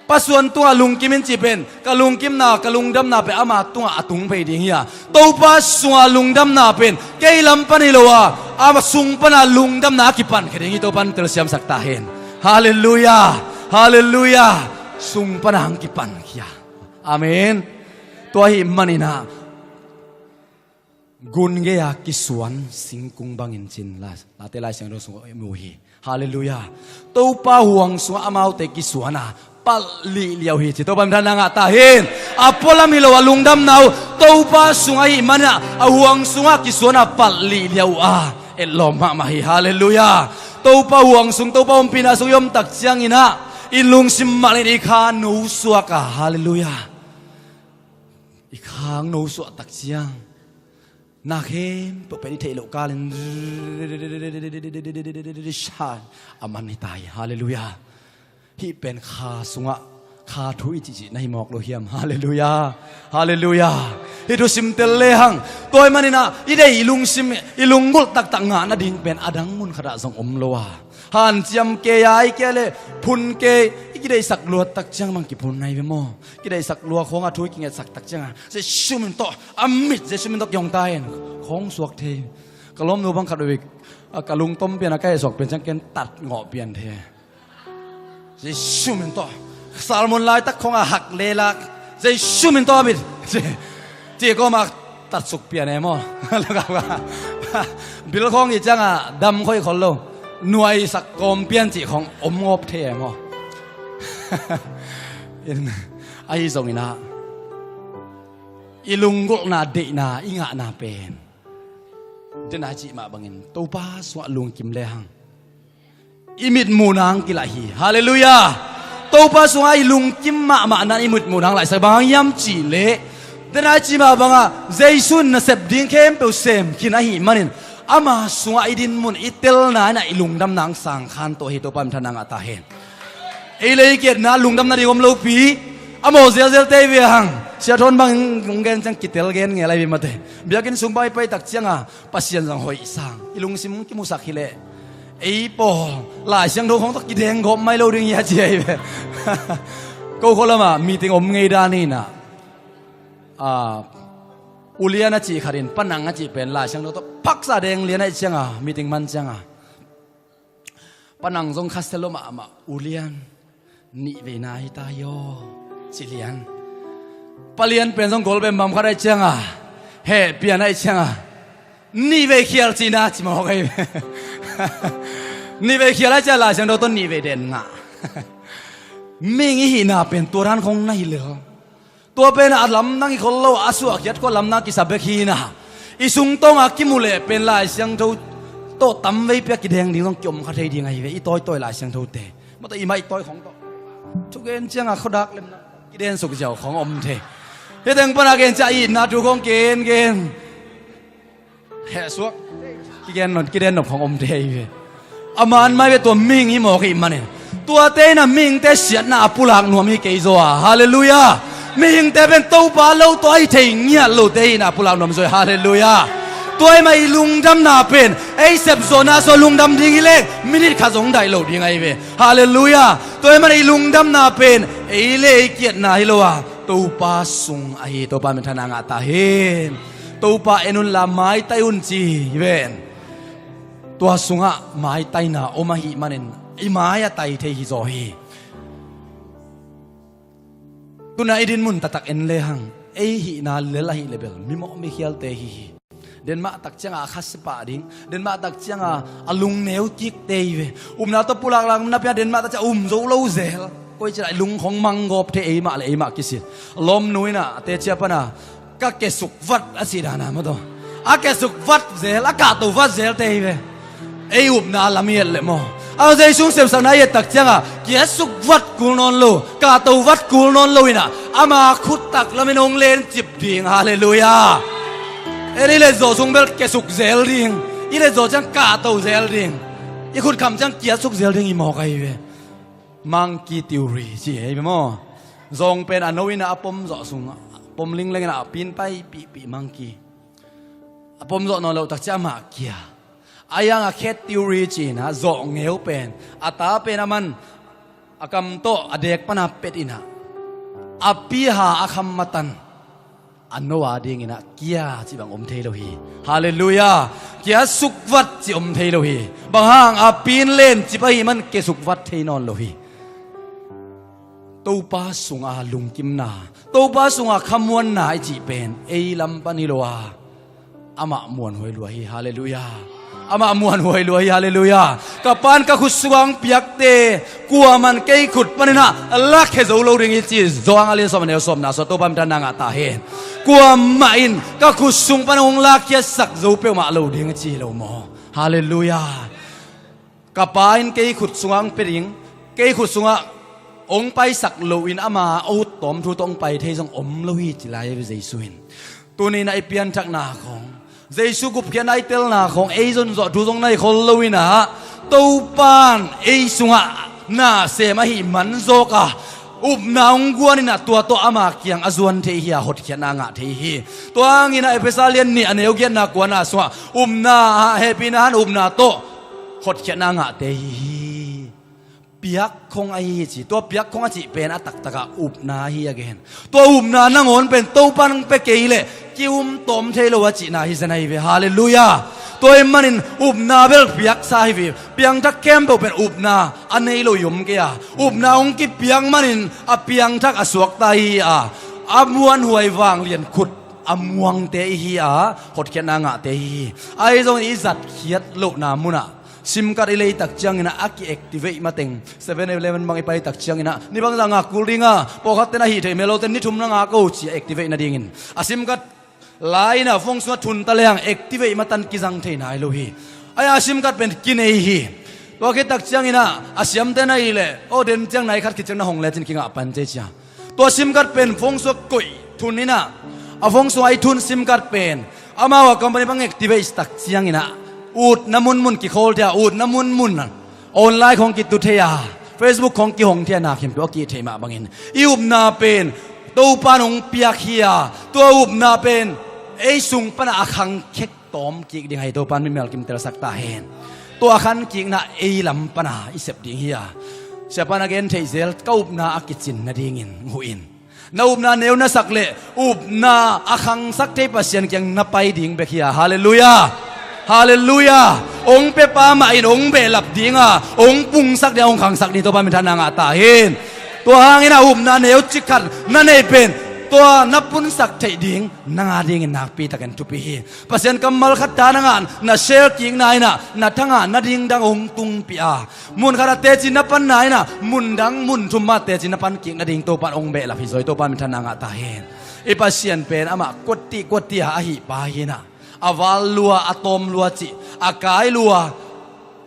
Pasuan tungah lungkim in cih pen, ka lungkimna, ka lungdamna pen ama tungah a tung phei ding hi a, Topa sungah lungdamna pen kei lam pan hi lo a, ama sung pana lungdamna a kipankhia ding hi. Topa in telsiamsak ta hen. Halleluiah. Halleluiah. Sung pana hong kipankhia. Amen. Tua ahih manin ah, Gun gei-a kisuan singkung bangin cin la, Late Lai Siangtho sungah i mu hi. Halleluiah. Topa huang sungah amaute kisuan a palh lihliau hi ci. Topa minthanna ngah ta hen. A pualam hi lo a lungdamna uh Topa sungah ahih manin a huang sungah kisuan a palh lihliau a etlawm mahmah hi. Halleluiah. Topa huang sung, Topa ompihna sung i om tak ciangin ah i lungsim mah leh i kha no suak a. Halleluiah. I khang no suah tak ciang na khempeuh pen i theih loh kalin a man hi ta hi. Halleluiah. Hih pen kha sungah kha thu i cihcih na hi mawk lo hiam? Halleluiah. Halleluiah. Hih thu simtel lehang tua ahih manin ah i deih i lungsim, i lunggulh taktak ngah nading pen a dang mun khatah zong om lo a, hanciam kei a, ahih kei leh phun kei, i kideihsak luat tak ciang bang kiphun na hi ve maw? Kideihsak lua khawng a thu i kingetsak tak ciang a Jesu min tawh a mit, Jesu min tawh kihong ta hen khawng suak thei. Ka lawmnu bang khat uh bik a ka lungtom pian a ka hehsuak pian ciang ken tat ngawh pian thei. Jesu min tawh Salmon laitak khawng a hak lelak Jesu min tawh a mit ci kawm a tatsuk pian e maw? Bil khawng i ciang a dam khawh i khol lo, nuaisak kawm pian cih khawng om ngawp thei e maw? Ahi zongin ah i lunggulhna deihna i ngahna pen den a i cih mah bangin Topa sungah lungkim lehang i mitmuh nang kilah hi. Halleluiah. Topa sungah i lungkim mahmah nan i mitmuh nang lahsak bang hang hiam cih leh den a i cih mah bangah Jesu in nasep ding khempeuh sem khin ahih manin ama sungah i dinmun, i telna in ah i lungdam nang sang khan tawh hi. Topa minthanna ngah ta hen. Ei le i kiatna lungdam nading om lopi a mawh zelzel te i ve hang. Sia Thawn bang hong gen ciang kitel gen ngel a i ve mate. Biakinn sung bang i pai tak ciang a Pasian zang hoih sang i lungsim kimusak hi leh ei pawl Lai Siangtho khawng tawh kideng gawp mai lo ding hi a ci a i ve. Ko khua lamah meeting om ngei dan hi in ah, a, U Lian a cih khat in Pa Nang a cih pen Lai Siangtho tawh paksa deng lian a i ciang a meeting man ciang a Pa Nang zong kha sia lo mahmah, U Lian, nih vei na hi ta hi aw, ci lian. Pa Lian pen zong gol bembam khat a i ciang a heh pian a i ciang a nih vei khial cihna ci mawk a i ve. Nih vei khial a i ciang a Lai Siangtho tawh nih vei den ngah. Mihing i hihna pen tua dan khawng na hi lel. Tua pen a lamdang i khol lo, a suahkhiat khua lamdang kisa bek hi in ah i sungtawng a kimu leh pen Lai Siangtho tawh tamveipi a kideng ding zong kiom kha thei ding a hi ve. I tawitawi Lai Siangtho te mawtaw i maihtawi khawng tawh thugen ciang a khuadak lemna kidensuk ziau khawng om thei. Hih teng pan a gen ciang a itna thu khawng gen gen hehsuak kigen nop, kiden nop khawng om thei ve. A man mai ve, tua mihing hi mawk ahih manin. Tuate in a mihingte siatna a pulak nuam hi kei zaw a. Halleluiah. Mihingte pen Topa lo tawh a hi thei ngiat lote in a pulak nuam zaw hi. Halleluiah. Tua ahih manin i lungdamna pen ei sepzawhna sung lungdam ding hi leng minit khat zong daih lo ding a hi ve. Halleluiah. Tua ahih manin i lungdamna pen ei le ei kiatna hi lo a Topa sung ahi. Topa minthanna ngah ta hen. Topa en unla maitai un ci hi ven. Tua sungah maitaina om ahih manin i mai a tai thei hi zaw hi. Tuna i dinmun taktak en lehang ei hihna lel ahih leh bel mimawh mikhialte hi hi. Denmah tak cianga a khasia pah ding, denmah tak cianga a lungneu kikte hi ve. Upna tawh pulak lamna pia denmah tak cianga um zo lo zel. Koi ci lai lung khong manggawp thei, eimah le eimah kisit. Lawmnu in a teci a pana ka kesuk vat a cih dana maw taw, a kesuk vat zel, a kahto vat zelte hi ve. Ei upna lam i et leh maw, a Jesu sepsakna i et tak cianga kiasuk vat kul nawn lo, kahto vat kul nawn lo inah ama khuttak lamin hong lencip ding. Halleluiah. En i letzawh sung bel kesuk zel ding, i letzawh ciang kahto zel ding, i khut kham ciang kiasuk zel ding i mawk ahi ve. Monkey theory ci hi ve maw. Zawng pen a no inah a pom zawh sung, pom lingleng inah a pin paipihpih monkey. A pom zawh nawn loh tak ciang amah kia. A iang a cat theory ci inah zawh ngeu pen a ta pen a man a kam tawh a dek pana pet inah a piha a kham matan a no a dinginah kia cih bang om thei lo hi. Halleluiah. Kiasuk vat cih om thei lo hi. Bang hang a pin lencip ahih man kesuk vat thei nawn lo hi. Topa sunga lungkimna, Topa sunga khamuanna i cih pen ei lam pan hi lo a, Amah muanhuai lua hi, halleluiah. Amah muanhuai lua hi, halleluiah. Ka pa'n ka khut sungah hong piakte kuaman kei khut panin ah lakkhia zo lo ding hi ci. Johan a lian sawm, a neu sawmna sungah Topa minthanna ngah ta hen. Kuamah in ka khut sung panin hong lakkhiatsak zo peuhmah lo ding hi ci hi lo maw? Halleluiah. Ka pa in kei khut sungah hong pia ding, kei khut sungah hong paisak loin ama a ut tawm thu tawh hong pai thei zong om lo hi ci lai hi Jesu in. Tuni-in ah i pianthakna khawng, Jesu gupkhiatna i telna khawng ei zonzawh thu zong nei khol loin ah, Topa'n ei sungah na sem ahih man zawk a, upna hong guan in ah tua tawh ama kiang a zuan thei hi a, hotkhiatna ngah thei hi. Tua hangin ah Efesa lian nih a neu giatna kuana sungah upna ah hehpihna han upna tawh hotkhiatna ngahte hi hi. Piakkhong ahi hi ci. Tua piakkhong a cih pen a taktakah upna hi a gen. Tua upna nangawn pen Topa'n hong pia kei leh ki-um tawm thei lo a cihna hi zen ahi ve. Halleluiah. Tua ahih manin upna bel piaksa hi ve. Piangthak khempeuh pen upna a nei lo i om kei a, upna hong kipiak manin a piangthak a suakta i hi a, a muanhuai vanglian khut a muangte i hi a, hotkhiatna ngahte i hi hi. Ahi zongin i zatkhiat lohna munah SIM card i lei tak ciangin ah a ki-activate mateng, Seven Eleven bang i pai tak ciangin ah ni bangzah ngak kul ding a, pawlkhatte'n a hih theih mel lote'n ni thum na ngak o ci a, activate nadingin a SIM card la in ah phone sungah thun ta leng activate matan kizang thei nai lo hi. Ahi a SIM card pen kinei hi. Tua khit tak ciangin ah a siamte'n ahih leh, aw, den ciang nai khat khit ciang na hong lecin kingah pan ci ci a, tua SIM card pen phone sungah koih thun in ah, a phone sungah i thun SIM card pen amau a company bang activate tak ciangin ah utna munmun kikhawl thei a, utna munmun online khawng kitu thei a, Facebook khawng kihong thei a, na khempeuh a kihih theih mah bangin i upna pen Topa'n hong piak hi a, tua upna pen ei sung panah a khangkhek tawm kik ding ahi, Topa'n mimal kim telsak ta hen. Tua a khankikna ei lam pana i sep ding hi a, siapa'n a gen theih zel, ka upna a kicin nadingin huh in. Na upna neu na sak leh upna a khangsak thei Pasian kiang na pai ding bek hi a. Halleluiah. Halleluiah. Hong piapa mah in hong behlap ding a, hong pungsak ding a, hong khangsak ding, Topa minthanna ngah ta hen. Tua hangin a upna neucik khat na neih pen tua na punsak theih ding nang a dingin nakpi takin thupi hi. Pasian kammal khat ta na ngah, na share kikna in ah na thangah na ding dang hong tungpih a, mun khat a teci na panna in ah mun dang mun thum mah teci na pan kik nading Topa'n hong behlap hi zaw hi, Topa minthanna ngah ta hen. I Pasian pen amah kuattih kuattih a ahih pa hi in ah, a val lua, a tawm lua cih, a kai lua,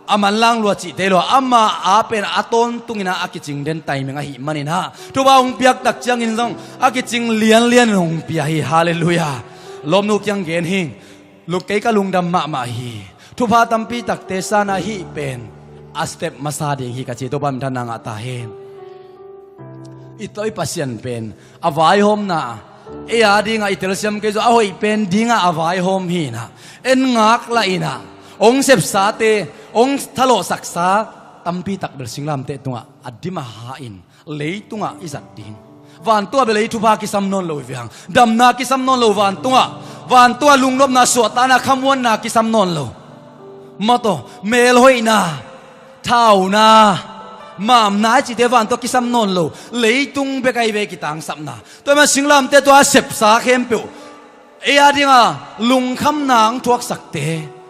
a manlang lua cihte lua, amah a pen a tawntungin ah a kicing den timing ahih manin ah, thupha hong piak tak ciangin zong a kicing lianlian in hong pia hi. Halleluiah. Lawmnu kiang gen hi. Luk, kei ka lungdam mahmah hi. Thupha tampi takte san a, hih pen a step masa ding hi ka ci, Topa minthanna ngah ta hen. I tawh i Pasian pen a vaihawmna, ei a dingah i telsiam kei zaw a hoih pen dingah a vaihawm hi in ah, en ngaklah in ah, hong sepsate, hong thalawhsaksa tampi tak bel singlamteh tungah a dim a ha in leitungah i zat ding. Vantung ah bel ei thupha kisam nawn lo hi ve hang. Damna kisam nawn lo vantungah. Vantung ah lungnopna, suahtakna, khamuanna kisam nawn lo. Mawtaw, melhoihna, thauna, mamna i cihte vantung ah kisam nawn lo. Leitung bek ahi ve kitangsapna. Tua ahih manin singlamteh tua a sepsa khempeuh ei a dingah lungkhamna hong thuaksakte,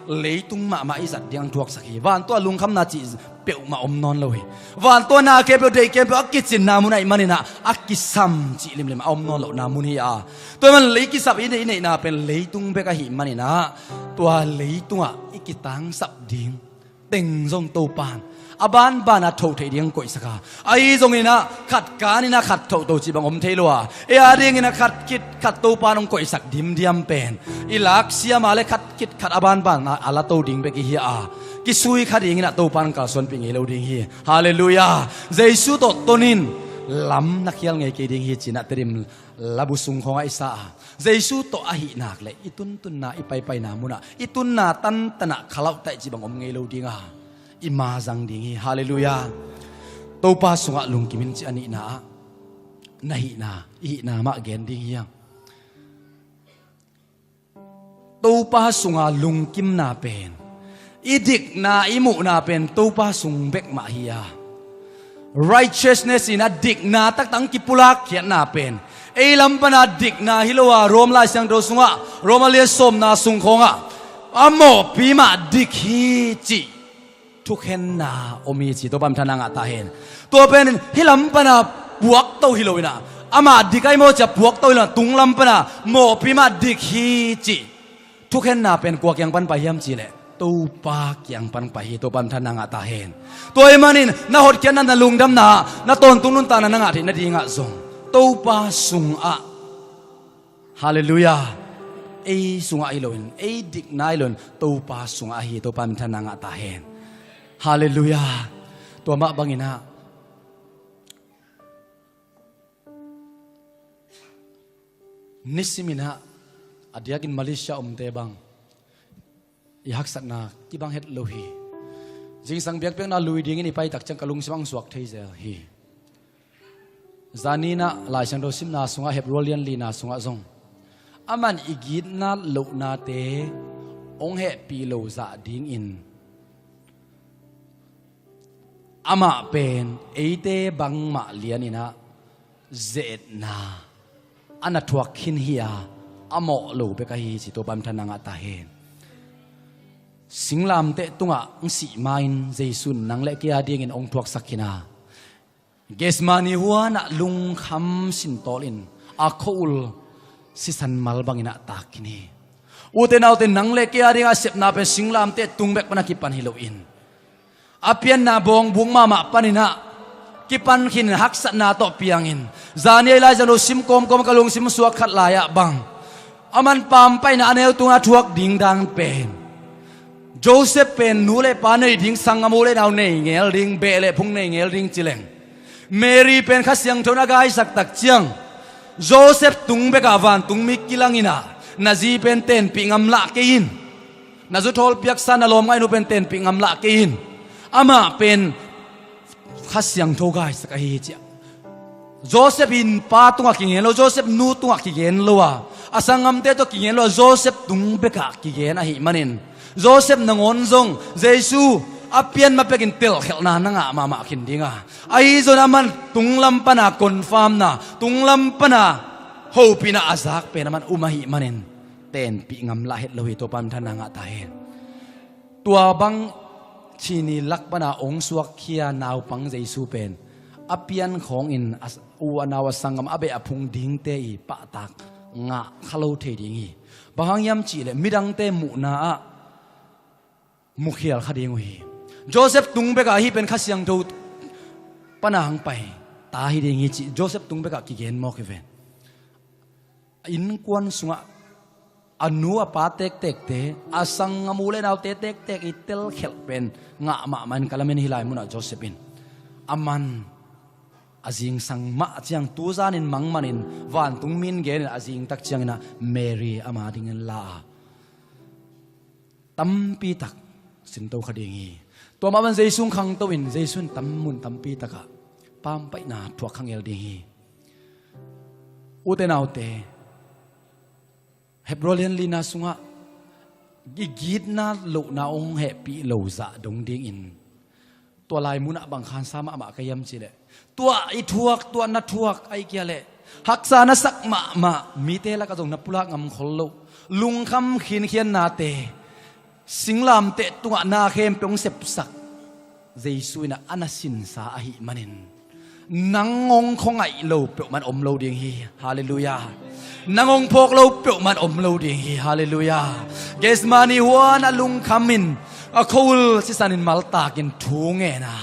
leitung mahmah i zat ding hong thuaksak hi. Vantung ah lungkhamna cih peuhmah om nawn lo hi. Vantung ah na khempeuh, deih khempeuh a kicinna mun ahih manin ah a kisam cih limlim a om nawn lohna mun hi a. Tua ahih manin lei kisap i neih, i neihna pen leitung bek ahih manin ah, tua leitungah i kitangsap ding teng zong Topa'n a banban a tho theih ding hong koihsak a. Ahi zongin ah khat kan in ah khat thohto cih bang om thei lo a, ei a dingin ah khat khit khat Topa'n hong koihsak dimdiam pen i laksiam a leh khat khit khat a banban a, a lato ding bek i hi a, kisui kha dingin ah Topa'n kalsuanpih ngei lo ding hi. Halleluiah. Jesu tawh tonin lam na khial ngei kei ding hi ci-in ah Tedim labu sung khawngah i sa a, Jesu tawh ahih nak leh i tuntunna, i paipaina munah, i tunna tantanah khalauhtaih cih bang om ngei lo ding a, i ma zang ding hi. Halleluiah. Topa sungah lungkim in cih a nihna ah, na hihna, i hihna mah gen ding hi hang. Topa sunga lungkimna pen, i dikna, i muhna pen Topa sung bek mah hi a. Righteousness in a dikna taktak hong kipulak khiatna pen Ei lam pana dikna hi lo a, Rom Lai Siangtho sungah, Rom a lian sawmna sung khawngah a mawhpi mah dik hi cih thukhenna om hi ci, Topa min thang na ngah ta hen. Tua pen hih lam pana puakto hi lo in ah, amah dik ahi maw ci-a puakto hi lo in ah, tung lam pana mawhpi mah dik hi cih thukhenna pen kua kiang pan pai hiam cih leh Topa kiang pan pai hi. Topa min thang na ngah ta hen. Tua ahih manin na hotkhiatna, na lungdamna, na tawntung nuntakna na ngah theih nadingah zong Topa sungah, Halleluiah, ei sungah ahi lo in, ei dikna ahi lo in, Topa sungah ahi. Topa min thang na ngah ta hen. Halleluiah. Tua mah bangin ah, nisimin ah, a diakin Malaysia omte bang i haksatna kibang het lo hi. Zingsang biakpiakna lui dingin i pai tak ciang ka lungsim ah hong suak thei zel hi. Zani in ah Lai Siangtho simna sungah, Hebru lian lina sungah zong, aman i gitna lohnate hong hehpih lo zah dingin amah pen eite bangmah lianin ah ze-etna a na thuak khin hi a, a mawh lo bek ahi ci, Topa min thang na ngah ta hen. Singlamteh tungah hong sih ma-in Jesu in nang le kei a dingin hong thuaksak khin a, Gethsemane huanah lungkham sintawlin a khua-ul sisan mal bangin ah tak khin hi. Ute naute, nang le kei a dingah a sepna pen singlamteh tung bek pana kipan hi loin, a pianna bawngbuk mahmah panin ah kipan khin, haksatna tawh piangin, zani a i Lai Siangtho sim kawmkawm ka lungsim suak khat lai-ah bang, aman pampaihna a neu tungah a thuak ding dan pen, Joseph pen nu le pa nei ding, sanggam u le nau nei ngel ding, beh le phung nei ngel ding ci leng, Mary pen Kha Siangtho in a gaisak tak ciang, Joseph tung bekah vantung mi kilangin ah, na zi pen tenpih ngamlah kei in, na zuthawl piaksa, na lawmngaihnu pen tenpih ngamlah kei in, amah pen Kha Siangtho gaisak ahi hi ci-a Joseph in pa tungah kigen lo, Joseph nu tungah kigen lo a, a sanggamte tawh kigen lo a, Joseph tung bekah kigen ahih manin, Joseph nangawn zong Jesu a pian ma pekin telkhelhna na ngah mahmah khin ding a, ahi zongin aman tunglam pana confirmna, tunglam pana hopihna a zak pen aman um ahih manin, tenpih ngamlah het lo hi. Topa min thang na ngah ta hen. Tua bang Chin i lak pana hong suakkhia naupang Jesu pen a pian khawngin a s-, u a nau a sanggam a beh a phung dingte i pahtak ngah kha lo thei ding hi. Bang hang hiam cih leh midangte muhna ah mukhial kha ding uh hi. Joseph tung bekah hih pen Kha Siangtho pana hong pai ta hi ding hi cih Joseph tung bekah kigen mawk hi ven. A innkuan sungah a nu a pa tektekte, a sanggam u le naute tektek i telkhelh pen ngah mahmah in ka lamen hi lai munah Joseph in, aman a zingsang mah ciang, tuzanin mangmanin vantung mi in genin a zingtak ciangin ah Mary ama dingin la a, tampi tak sinto kha ding hi. Tua mah bang Jesu hong khangto in, Jesu in tam mun tampi takah pampaihna thuak kha ngel ding hi. Ute naute, Hebru lian lina sungah i gitna lohna hong hehpih lo zah dong dingin, tua lai munah bang khansa mahmah ka hiam cih leh, tua i thuak, tua na thuak, ahih kei leh haksa na sak mahmah, mite lakah zong na pulak ngam khol loh lungkham khinkhiannate, singlamteh tungah na khempeuh hong sepsak Jesu in ah a na sinsa ahih manin, nang hong khuangaih lo peuhmah om lo ding hi. Halleluiah. Nang hong phawk lo peuhmah om lo ding hi. Halleluiah. Gethsemane huan a lungkhamin, a khua-ul sisanin maltakin thu ngen a,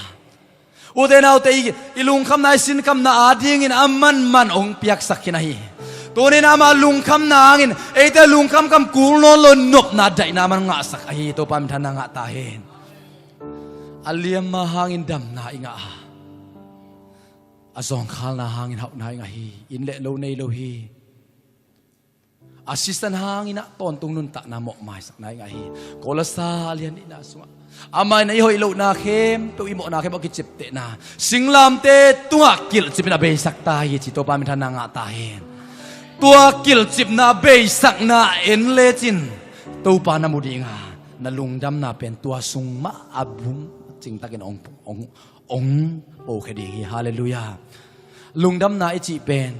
ute naute, i, i lungkhamna, i sinkhamna adingin aman man hong piaksak khin ahi. Tunin ama lungkhamna hangin eite lungkham kam kul nawn lo nopna daihna man ngahsak ahi. Topa min thang na ngah ta hen. A liamma hangin damna i ngah a, a zawngkhalna hangin hauhna i ngah hi. Inn le lo nei lo hi. A sisan hangin ah tawntung nuntakna mawhmaisakna i ngah hi. Kolose lian nihna sungah, amah in ah i hoih lohna khempeuh, i mawhna khempeuh a kiciaptehna singlamteh tungah kilhcipin a beisak ta hi ci. Topa min thang na ngah ta hen. Tua kilhcipna, beisakna en lecin Topa na mu ding a, na lungdamna pen tua sung mah a bung cingtakin ong, ong, ong pokhia ding hi. Halleluiah. Lungdamna i cih pen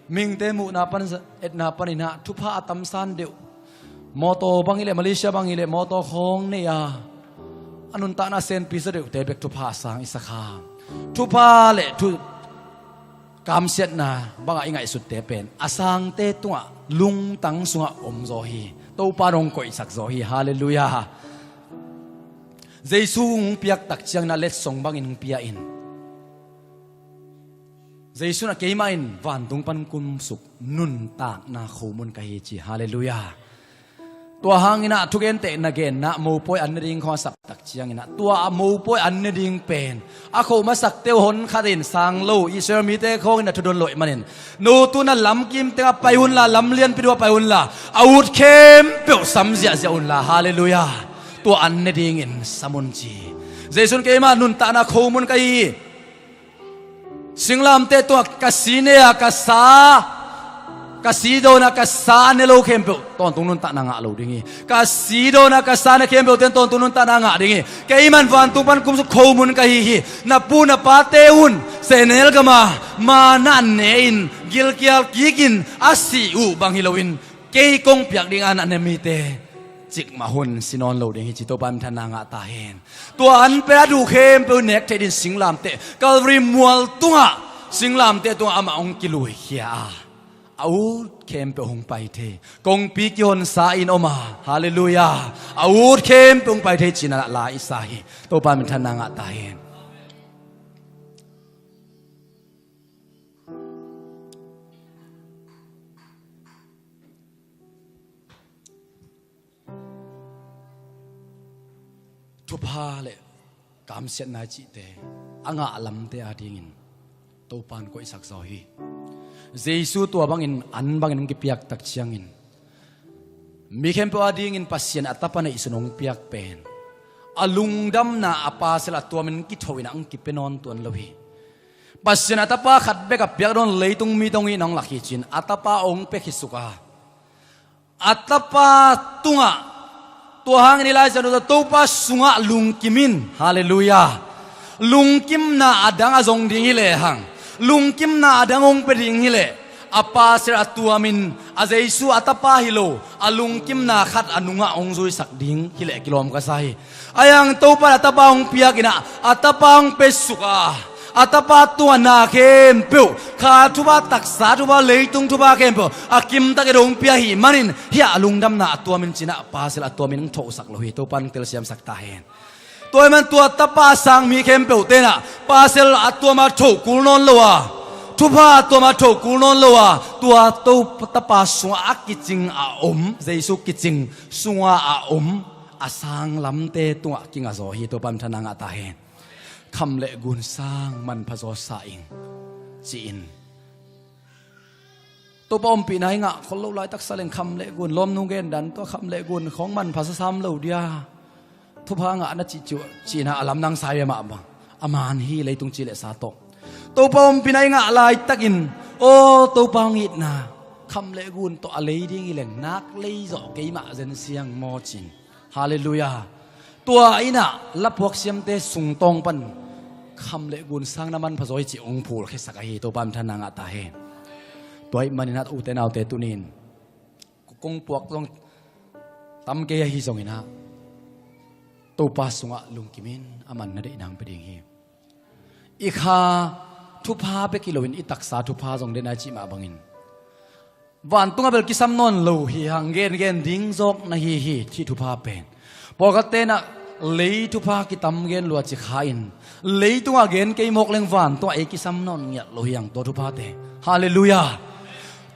Mihingte muhna pan, etna panin ah thupha a tamsan deuh, mawtaw bang hi leh, Malaysia bang hi leh mawtaw khawng nei a, a nuntakna senpi zaw deuhte bek thupha a sang i sak a, thupha le thu kamsiatna bangah i ngaihsutte pen a sangte tungah lungtang sungah om zaw hi. Topa in hong koihsak zaw hi. Halleluiah. Jesu hong piak tak ciangin ah letsong bangin hong pia in, Jesu in ah keimah in vantung pan kumsuk nuntakna khomun ka hi ci. Halleluiah. Tua hangin ah thugentehna genna mopawi an ne ding khawng a sap tak ciangin ah tua a mopawi an ne ding pen a khoh masakte uh hon khat in sang lo Israel mite khawngin a thudon lo ahih manin, no tu na lamkim tengah pai unla, lam lianpi dua pai unla, a ut khempeuh sam ziahziah unla. Halleluiah. Tua an ne dingin sam un ci. Jesu in keimah nuntakna khomun ka hi hi. Singlamteh tungah ka si ne a ka sa, ka si dawn a ka sa a ne lo khempeuh tawntung nuntakna ngah lo ding hi. Ka si dawn a ka sa a ne khempeuhte in tawntung nuntakna ngah ding hi. Keimah in vantung pan kumsuk khomun ka hi hi. Na pu na pate un sehnel gam a manna ne-in gilkial kikin a sih uh bang hi loin kei kong piak ding a na ne mite cikmah hun si nawn lo ding hi ci. Topa minthanna ngah ta hen. Tua an pen a duh khempeuh nek theih dingin singlamteh, Calvary mual tungah, singlamteh tungah amah hong kiluikhia a, a ut khempeuh hong pai thei, kongpi kihonsa in om a, halleluiah, a ut khempeuh hong pai thei ci-in ah la i sa hi. Topa minthanna ngah ta hen. Thupha le kamsiatna i cihte a ngah lamte adingin Topa in koihsak zaw hi. Jesu tua bangin an bangin hong kipiak tak ciangin mi khempeuh adingin Pasian a Tapa neihsun hong piak pen a lungdamna a pasal a tuamin kithoh in ah hong kipia nawn tuan lo hi. Pasian a Tapa khat bek a piak dawn leitung mite hong itna hong lak hi ci-in a Tapa hong pia khisuk a, a Tapa tungah, tua hangin i Lai Siangtho Topa sungah lungkim in. Halleluiah. Lungkimna a dang a zong ding hi lehang, lungkimna a dang hong pia ding hi leh, a pasal a tuamin a Jesu a Tapa hi lo a lungkimna khat a nungah hong zuisak ding hi leh kilawm ka sa hi. Ahi hang Topa in a Tapa hong piak in ah, a Tapa hong pia suk a, a Tapa tungah na khempeuh, kha thupha, taksa thupha, leitung thupha khempeuh a kimtak in hong pia ahih manin hih a lungdamna a tuamin ci-in ah pasal a tuamin hong thohsak lo hi. Topa in hong telsiamsak ta hen. Tua ahih manin tua Tapa a sang mi khempeuhte in ah pasal a tuam a thoh kul nawn lo a, thupha a tuam a thoh kul nawn lo a, tua Topa Tapa sungah a kicing a om, Jesu kicing sungah a om a sang lamte tungah kinga zaw hi. Topa minthanna ngah ta hen. Kham le gun sang manpha zaw sa ing ci-in, Topa ompihna i ngah khol loh laitak sa leng kham le gun, lawmnu gen dan tawh kham le gun khawng manpha sa sam lo dia, thupha ngah na cih ciuh ci-in ah a lamdang sa hi ve mah bang. A man hi, leitung ci le sa tawh. Topa ompihna i ngah laitakin, aw, Topa hong itna kham le gun tawh a lei ding hi leng nak lei zawh keimah zen siang maw ci-in. Halleluiah. Tua in ah lapuak siamte sungtawng pan kham le gun sang na manpha zaw hi cih hong phulkhiasak ahi. Topa minthanna ngah ta hen. Tua ahih manin ah ute naute, tuni-in kong puak zong tam kei ahi zongin ah Topa sungah lungkim in, aman na deihna hong pia ding hi. I kha thupha bek hi loin i taksa thupha zong deihna i cih mah bangin vantungah bel kisam nawn lo hi hang, gengen ding zawk na hi hi, thih thupha pen. Pawlkhatte in ah lei thupha kitam gen lua ci kha in, leitungah gen kei mawk leng vantungah ei kisam nawn ngiat lo hi hang tua thuphate. Halleluiah.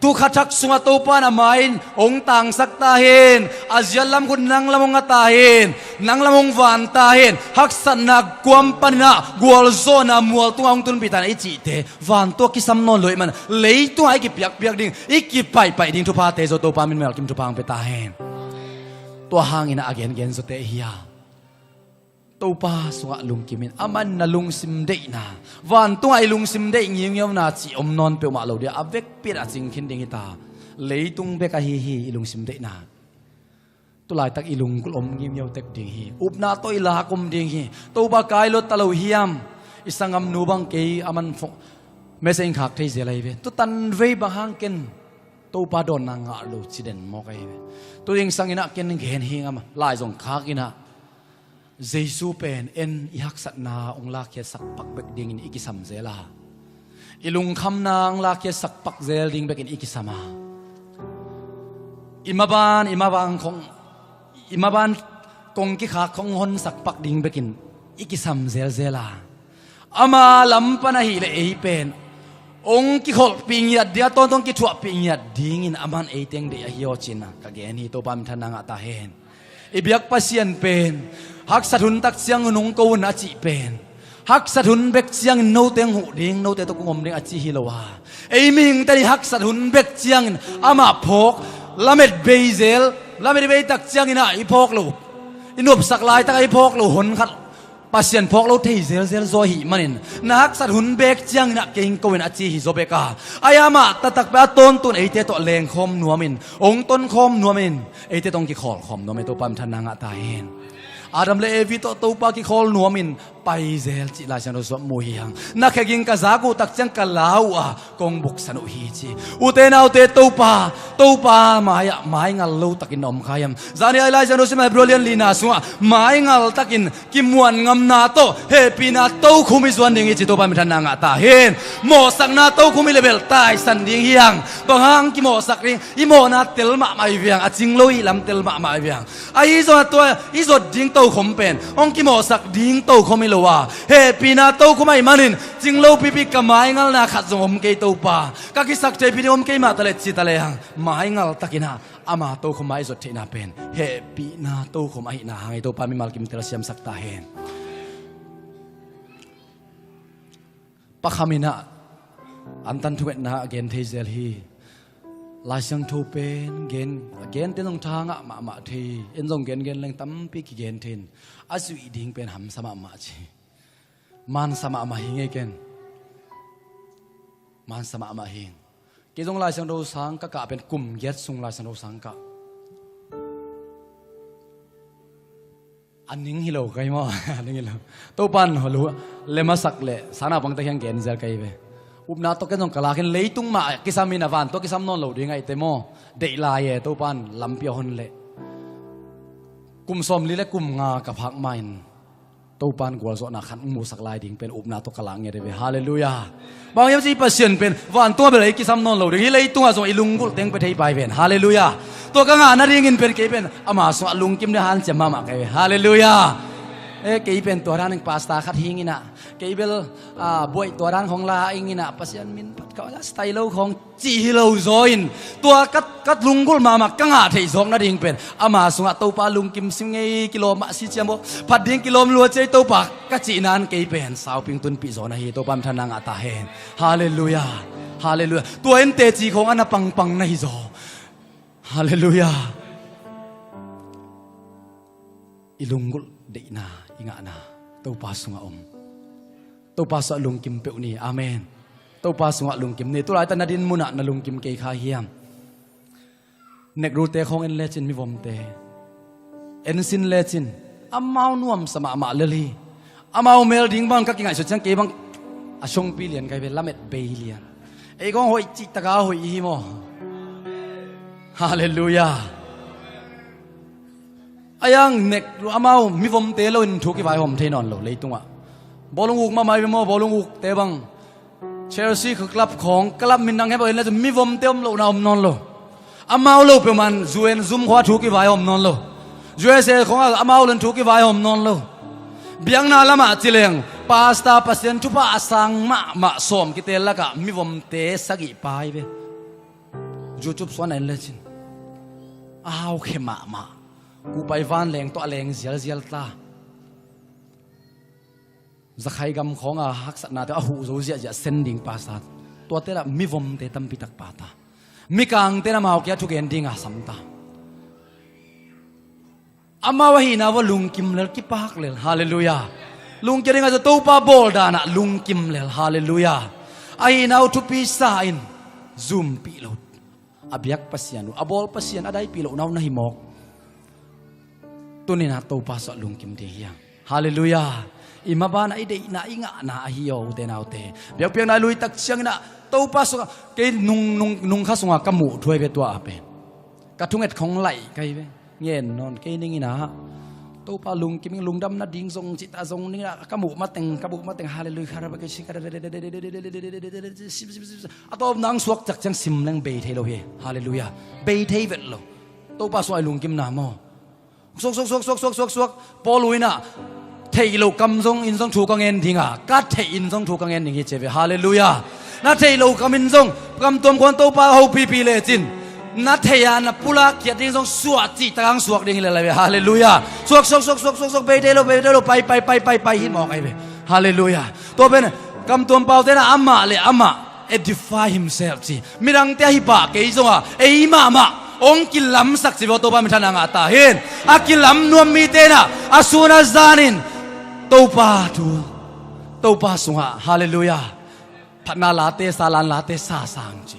Tu kha thak sungah Topa in a ma-in hong tangsak ta hen. A ziat lam khun nang lam hong nga ta hen, nang lam hong van ta hen. Haksatna kuam panin ah gualzawhna mual tungah hong tunpih ta hen i cihte vantung ah kisam nawn lo ahih manin leitungah i kipiakpiak ding, i kipaihpaih ding thuphate zaw Topa min melkim thupha hong pia ta hen. Tua hangin ah a gengen zawte hi a, Topa sungah lungkim in, aman na lungsim deihna, vantungah i lungsim deih ngiungiauna cih om nawn peuhmah lo dia, a vekpi in a cing khin ding hi ta. Leitung bek ahi hi i lungsim deihna. Tu laitak i lunggulh om ngiungiau tek ding hi. Upna tawh i lak om ding hi. Topa kai luat ta lo hiam? I sanggamnu bang kei a man fo-, Message in khak thei zel ahi ve. Tu tanvei bang hang ken Topa dawnna ngah lo ci den mawk ahi ve. Tu ding sanginah ken gen hi ngam a, lai zong khak inah Jesu pen en i haksatna hong lakkhiatsak pak bek dingin i kisam zel a, i lungkhamna hong lakkhiatsak pak zel ding bekin i kisam a, i maban i maban khong, i maban kong kikhak khong honsak pak ding bekin i kisam zelzel a, ama lam pan ahileh ei pen hong kikholhpih ngiat ding, a tawntung hong kithuahpih ngiat dingin aman ei teng deih ahi aw cin a ka gen hi. Topa minthanna ngah ta hen. I biak Pasian pen haksat hun tak ciangun hong ko un a cih pen haksat hun bek ciangin note hong huh ding, note tawh kong om ding a ci hi lo a, ei mihingte in i haksat hun bek ciangin amah phawk, lamet bei zel, lamet i bei tak ciangin ah i phawk lo, i nopsak laitak ah i phawk lo hon khat Pasian phawk lo thei zelzel zaw ahih manin, na haksat hun bek ciangin ah kei hong ko in a ci hi zaw bek a, ai amah taktak peuh a tawntung eite tawh lengkhawm nuamin, hong tonkhawm nuamin, eite tawh hong kikhawlkhawm nuamin Topa minthanna ngah ta hen. Adam le Evi tawh Topa kikhawl nuamin pai zel cih Lai Siangtho sungah mu hi hang. Na kheging ka zak uh tak ciang ka la uh a kong buksan uh hi ci. Ute naute, Topa, Topa mai-ah maingal lo takin na om kha hiam? Zani ai Lai Siangtho sim Hebrew lian lina sungah maingal takin kimuan ngamna tawh hehpihna tokhom i zuan ding hi ci. Topa minthanna ngah ta hen. Mawhsakna tokhom i lebel taisan ding hi hang. Bang hang kimawhsak ding? I mawhna tel mahmah i viang, a cing lo i lam tel mahmah i viang. Ahi zongah tua i zot ding tokhom pen hong kimawhsak ding tokhom hi lo a, hehpihna tokhom ahih manin, cing lo pipi ka maingalna khat zong om kei Topa, ka kisak theipi ding om kei mah taleh ci taleh hang, maingal takin ah ama tokhom ah i zot theihna pen hehpihna tokhom ahihna hang ei Topa mimal kimtel siamsak ta hen. Pakham in ah antan thungetna a gen thei zel hi. Lai Siangtho pen gen, a gen ten zong tha ngah mahmah thei. En zong gengen leng tampi kigen thei in a zuih ding pen hamsa mahmah ci. Mansa mahmah hi ngei ken. Mansa mahmah hi. Kei zong Lai Siangtho sang ka kah pen kum giat sung Lai Siangtho sang kah. A ning hi lo kai maw? A ning hi lo. Topan holu lemasak le sana pangte hiang gen zel kai ve. Upna tawh ken zong ka lakin leitung mah kisam in a van tawh kisam nawn lo ding ahite maw? Deih lai e Topan lampi a hon leh. Kum sawmli le kum nga ka phak main Topan gualzawhna khan musak lai ding pen upna tawh ka lak ngiat hi ve. Halleluiah. Bang hiam ci Pasian pen vantungah bel ei kisam nawn lo ding hi, leitungah zong i lunggulh teng pia thei pai ven. Halleluiah. Tua ka ngah nadingin pen kei pen ama sungah lungkim ding hanciam mahmah kei ve. Halleluiah. E, kei pen tua dan in pasta khat hing inah, kei bel, a, buaih tua dan khong la ing inah Pasian min phat ka la stai lo khong cih hi lo zaw in, tua ka, ka lunggulh mahmah ka ngah theih zawk nading pen ama sungah Topa lungkim sim ngei kilawm mah si ciam aw, phat ding kilawm lua ciai Topa ka cih nan kei pen sauping tunpih zaw na hi. Topa minthanna ngah ta hen. Halleluiah. Halleluiah. Tua in teci khong a na pangpang na hi zaw. Halleluiah. I lunggulh deihna i ngahna Topa sungah om. Topa sungah lungkim peuh ni. Amen. Topa sungah lungkim ni. Tulaitak na din munah na lungkim kei kha hiam? Nekrute khawng en lecin, mivomte en sin lecin, amau nuamsa mahmah lel hi. Amau mel ding bang ka kingaihsut ciang kei bang a songpi lian kai ve, lamet bei lian. Ei kong hoih cihtaka hoih hi maw? Halleluiah. A yang nek amau mivomte loin thu kivaihawm thei nawn lo leitungah. Bawlung uk mahmah hi ve maw, bawlung ukte bang. Chelsea kha club khawng, club min nang hepawh in le cu mivomte om lohna om nawn lo. Amau lo peuhmah in U N zum khawng a thu kivaihawm nawn lo. U S A khawng a amau lo in thu kivaihawm nawn lo. Biakna lamah ci leng pasta Pasian thupha a sang mahmah sawm kitel lakah mivomte sagih pai ve. YouTube suan a en lecin a haukhia mahmah. Kupai van leng tawh a leng zialzial ta. Zakhai gam khawng a haksatnate a huh zo ziahziah sen ding pasta. Tuate lah mivomte tampi tak pa ta. Mikangte in amau kia thugen ding a sam ta. Amau ahihna vua lungkim lel, kipak lel. Halleluiah. Lungkia ding a za Topa bawl danah lungkim lel. Halleluiah. Ahihna uh thupi sa in zumpih lo. A biak Pasian uh, a bawl Pasian a daipih lohna uh na hi mawk. Tuninah Topa sungah lungkim ding hiang. Halleluiah. I maban ah i deihna i ngahna ahi aw, ute naute. Biakpiakna i lui tak ciangin ah Topa sungah kei nung, nung, nungkha sungah ka muh thu ahi ve tua a pen. Ka thunget khong laih ka hi ve. Ngen nawn kei ning in ah Topa lungkim ing, lungdam nading zong cih ta zong ning in ah ka muh mateng, ka muh mateng, halleluiah, a tawpna ang suak cak ciang sim leng bei thei lo hi. Halleluiah. Bei thei vet lo. Topa sungah i lungkimna maw. Suak, suak, suak, suak, suak, suak, suak. Paul in ah theih loh kam zong in zong thu ka ngen ding a, ka theih in zong thu ka ngen ding hi ci ve. Halleluiah. Na theih loh kam in zong, kam tuam khuan Topa hopipi lecin na theih a na pulak khiat ding zong suah cih tak ang suak ding hi lel ve. Halleluiah. Suak, suak, suak, suak, suak, suak, bei thei lo, bei thei lo, pai, pai, pai, pai, pai hi mawk ahi ve. Halleluiah. Tua pen kam tuam paute na amah le amah edify himself ci. Midangte ahi pah kei zongah ei mahmah hong kilamsak ci vaw Topa minthanna ngah ta hen. A kilam nuam mite na a sun a zanin Topa thu, Topa sungah, halleluiah, phatna late sa, lan late sa sang ci.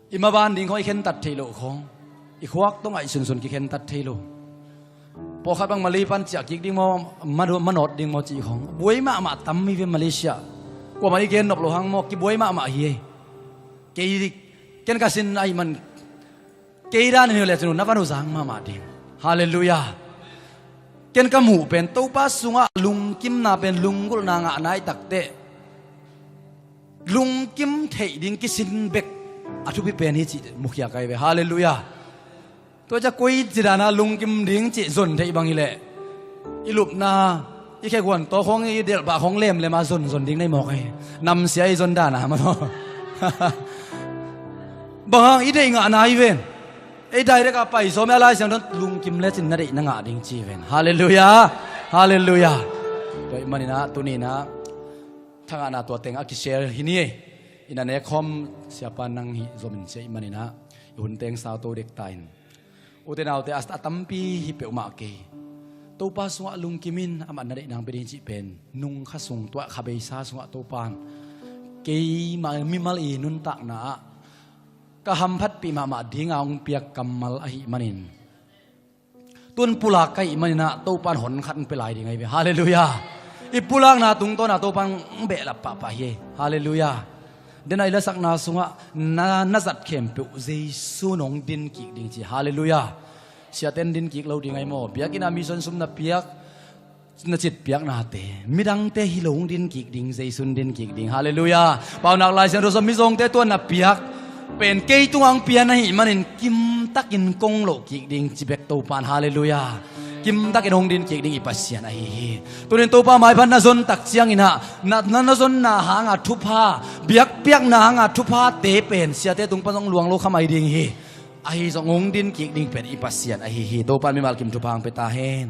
I maban ding khong i khentat theih loh khong, i khuak tawh ngaihsunsun kikhentat thei lo. Pawlkhat bang Malay pan ciah kik ding maw, ma-, manawt ding maw cih khong buai mahmah tam hi ve Malaysia. Kuamah i gen nop loh hang maw, kibuai mahmah hi ei. Kei dik, ken ka sin ahih man kei dan in hi le cin uh na van uh zang mahmah ding. Halleluiah. Ken ka muh pen Topa sungah lungkimna pen lunggulhna ngah nai takteh lungkim theih ding kisin bek a thupi pen hi cih mukhia ka hi ve. Halleluiah. Tua ciah koi ci dana lungkim ding cih zon theih bang hileh i lupna, i kheguan tawh khong, i delhpah khong lemlem a zon zon ding na hi mawk hi. Namsia i zon dana mah maw. Bang hang i deih ngahna hi ven. Ei direct a pai sawm a Lai Siangtho lungkim lecin na deih na ngah ding ci ven. Halleluiah. Halleluiah. Tua ahih maninah tuninah thangahna tua teng a kishare hi ni ei. Ina nek khawm siapa nang hih zomin sia ahih maninah i hun teng sauto dek ta in. Ute naute a, a tampi hi peuhmah kei. Topa sungah lungkim in amah na deih nang pia ding cih pen nungkha sung tuah kha beisa sungah Topan keimah mimal i nuntakna ah ka hamphatpih mahmah dinga hong piak kammal ahih manin, tun pulak ka hih maninah Topan hon khat hong pia lai ding ahi ve. Halleluiah. I pulakna tungtawna Topan hong behlap pahpah hi. Halleluiah. Dena i lasakna sungah na, na zat khempeuh Jesu nong din kik ding ci. Halleluiah. Siaten din kik lo ding ahi maw? Biakinn a mission sum na piak, na cit piaknate midangte hi lo hong din kik ding, Jesu in din kik ding. Halleluiah. Paunak Lai Siangtho sung mizawngte tuan na piak pen kei tungah hong pian ahih manin kimtakin kong loh kik ding ci bek Topan. Halleluiah. Kimtakin hong din kik ding i Pasian ahi hi. Tunin Topa maiphat na zon tak cianginah na, na, na zonna hanga thupha, biakpiakna hanga thuphate pen siate tung pan zong luang lo kha mai ding hi. Ahi zong hong din kik ding pen i Pasian ahi hi. Topan mimal kim thupha hong pia ta hen.